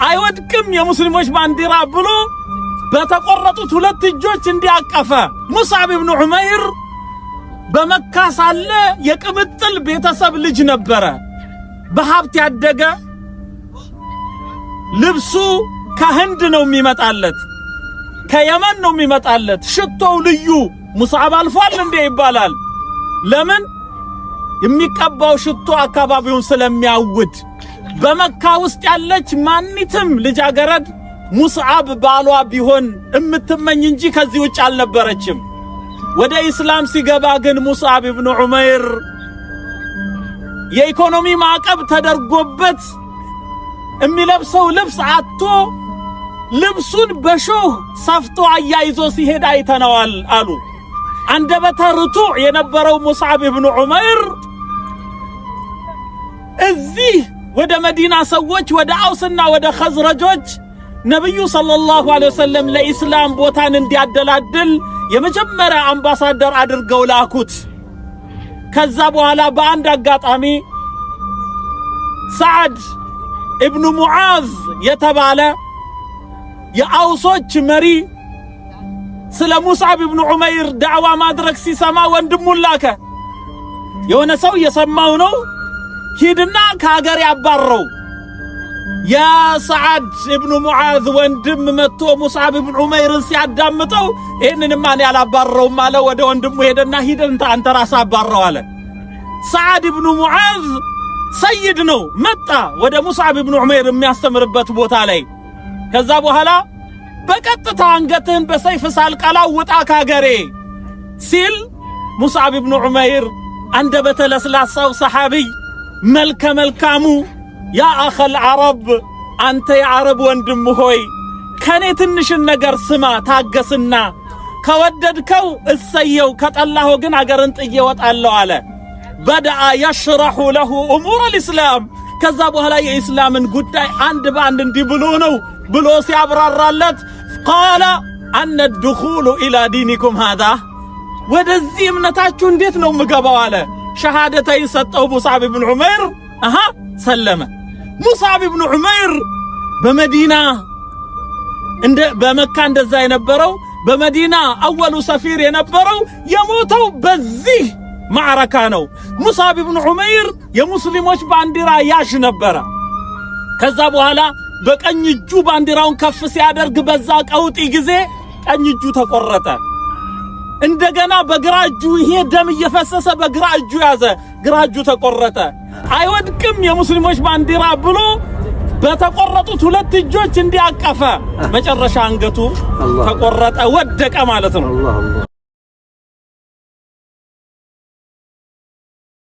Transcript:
አይወድቅም የሙስሊሞች ባንዲራ ብሎ በተቆረጡት ሁለት እጆች እንዲያቀፈ። ሙስዓብ ኢብኑ ዑመይር በመካ ሳለ የቅምጥል ቤተሰብ ልጅ ነበረ። በሀብት ያደገ፣ ልብሱ ከህንድ ነው የሚመጣለት፣ ከየመን ነው የሚመጣለት። ሽቶው ልዩ፣ ሙስዓብ አልፏል እንዴ ይባላል። ለምን? የሚቀባው ሽቶ አካባቢውን ስለሚያውድ። በመካ ውስጥ ያለች ማኒትም ልጃገረድ ሙስዓብ ባሏ ቢሆን እምትመኝ እንጂ ከዚህ ውጭ አልነበረችም። ወደ ኢስላም ሲገባ ግን ሙስዓብ ኢብኑ ዑመይር የኢኮኖሚ ማዕቀብ ተደርጎበት የሚለብሰው ልብስ አጥቶ ልብሱን በሾህ ሰፍቶ አያይዞ ሲሄድ አይተነዋል አሉ። አንደበተ ርቱዕ የነበረው ሙስዓብ ኢብኑ ዑመይር እዚህ ወደ መዲና ሰዎች፣ ወደ አውስና ወደ ኸዝረጆች ነቢዩ ሰለላሁ ዐለይሂ ወሰለም ለኢስላም ቦታን እንዲያደላድል የመጀመሪያ አምባሳደር አድርገው ላኩት። ከዛ በኋላ በአንድ አጋጣሚ ሰዓድ ኢብኑ ሙዓዝ የተባለ የአውሶች መሪ ስለ ሙስዓብ ኢብኑ ዑመይር ዳዕዋ ማድረግ ሲሰማ ወንድሙን ላከ። የሆነ ሰው እየሰማው ነው፣ ሂድና ከሀገር ያባረው። የሰዓድ ኢብኑ ሙዓዝ ወንድም መጥቶ ሙስዓብ ኢብኑ ዑመይርን ሲያዳምጠው ይህንንማ እኔ አላባረውም አለ። ወደ ወንድሙ ሄደና ሂድ አንተ ራስህ አባረው አለ። ሰዓድ ኢብኑ ሙዓዝ ሰይድ ነው። መጣ ወደ ሙስዓብ ኢብኑ ዑመይር የሚያስተምርበት ቦታ ላይ። ከዛ በኋላ በቀጥታ አንገትህን በሰይፍ ሳልቀላው ውጣ ካገሬ ሲል ሙስዓብ ኢብኑ ዑመይር አንደበተ ለስላሳው ሰሓቢይ፣ መልከ መልካሙ፣ يا أخ العرب፣ አንተ የዓረብ ወንድም ሆይ፣ ከኔ ትንሽን ነገር ስማ፣ ታገስና ከወደድከው እሰየው፣ ከጠላኸው ግን አገርን ጥዬ እወጣለሁ አለ። بدأ يشرح له أمور الإسلام። ከዛ በኋላ የኢስላምን ጉዳይ አንድ በአንድ እንዲህ ብሎ ነው ብሎ ሲያብራራለት قال أنى الدخول إلى دينكم هذا፣ ወደዚህ እምነታችሁ እንዴት ነው ምገባው አለ። ሸሃደተይን ሰጠው ሙስዓብ ብን ዑመይር፣ አሃ ሰለመ። ሙስዓብ ብን ዑመይር በመዲና እንደ በመካ እንደዛ የነበረው፣ በመዲና أول سفير የነበረው የሞተው በዚህ معركة ነው። ሙስዓብ ብን ዑመይር የሙስሊሞች ባንዲራ ያዥ ነበረ። ከዛ በኋላ በቀኝ እጁ ባንዲራውን ከፍ ሲያደርግ በዛ ቀውጢ ጊዜ ቀኝ እጁ ተቆረጠ። እንደገና በግራ እጁ ይሄ ደም እየፈሰሰ በግራ እጁ ያዘ፣ ግራ እጁ ተቆረጠ። አይወድቅም የሙስሊሞች ባንዲራ ብሎ በተቆረጡት ሁለት እጆች እንዲያቀፈ መጨረሻ አንገቱ ተቆረጠ፣ ወደቀ ማለት ነው። አላህ አላህ።